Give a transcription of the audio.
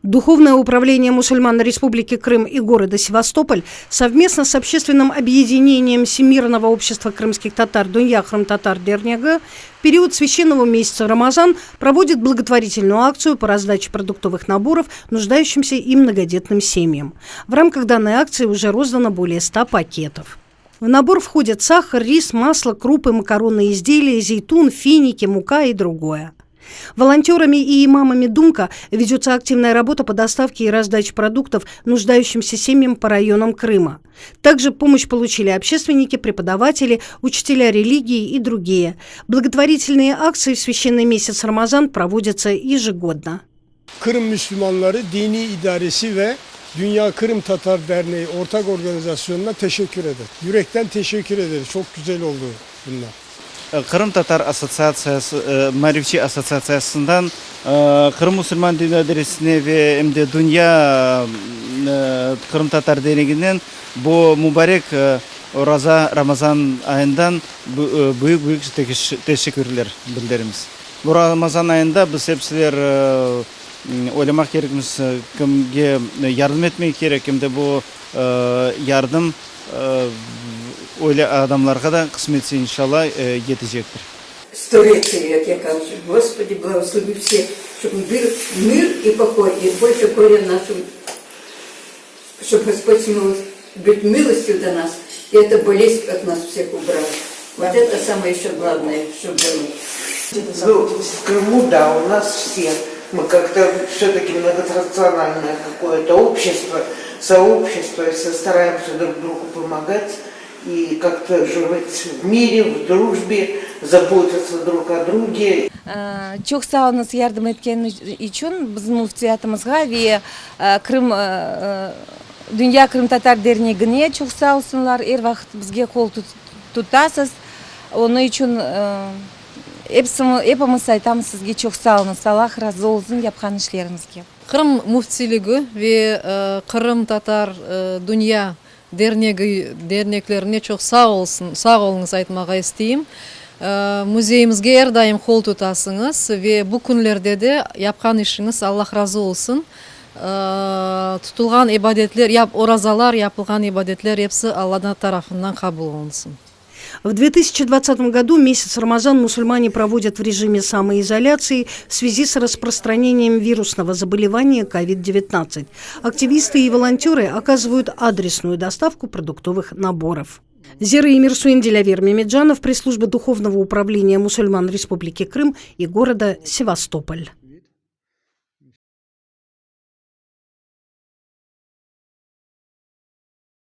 Духовное управление мусульман Республики Крым и города Севастополь совместно с общественным объединением Всемирного общества крымских татар Dünya Qırımtatar Dernegi в период священного месяца Рамазан проводит благотворительную акцию по раздаче продуктовых наборов нуждающимся и многодетным семьям. В рамках данной акции уже роздано более 100 пакетов. В набор входят сахар, рис, масло, крупы, макаронные изделия, зейтун, финики, мука и другое. Волонтерами и имамами Думка ведется активная работа по доставке и раздаче продуктов нуждающимся семьям по районам Крыма. Также помощь получили общественники, преподаватели, учителя религии и другие. Благотворительные акции в священный месяц Рамазан проводятся ежегодно. Kırım Müslümanları Diniy İdaresi ve Dünya Kırım Tatar Derneği ortak organizasyonuna teşekkür eder. Yürekten teşekkür ederiz. Çok güzel oldu bunlar. Qırım Tatar Assotsiatsiyası, Maarifçi Assotsiatsiyasından Qırım Musulman Diniy İdaresine ve em de Dünya Qırım Tatar Derneginden bu mubarek Oraza, Ramazan ayından büyük-büyük teşekkürler bildiremiz. Bu Ramazan ayında biz epsiler oylamaq kerekmiz, kimge yardım etmek kerek, em de bu yardım öyle adamlarğa da qısmetse inşallah yetecektir. Сторицею, як я кажу, Господи, благослови всех, щоб был мир и покой, и больше горя нашим, чтобы Господь смил, быть милостью до нас, и эта болезнь от нас всех убрал. Вот это самое еще главное, что было. Ну, в Крыму, да, у нас все. Мы как-то все-таки многонациональное какое-то общество, сообщество, и все стараемся друг другу помогать и как-то жить в мире, в дружбе, заботиться друг о друге. Çoq sağ oluñız yardım etkeni içün bizim müftiyatımızğa ve Qırım Dünya Qırımtatar Dernegine çoq sağ olsunlar, er vaqıt bizge qol tutasız, onıñ içün epimiz aytamız sizge çoq sağ oluñız, Allah razı olsun yapqan işleriñizge. Qırım Müftiyligi ve Qırımtatar Dünya Dernegi derneklerine çoq sağ olsun, sağ oluñız aytmağa isteyim. Müzeyimizge er daim qol tutasıñız ve bu künlerde de yapqan işiñiz Allah razı olsun. Tutulğan ibadetler, orazalar, yapılğan ibadetler episi Alla tarafından qabul olunsın. В 2020 году месяц Рамазан мусульмане проводят в режиме самоизоляции в связи с распространением вирусного заболевания COVID-19. Активисты и волонтеры оказывают адресную доставку продуктовых наборов. Зера Эмирсуин Дилявер Мемеджанов, пресс-служба Духовного управления мусульман Республики Крым и города Севастополь.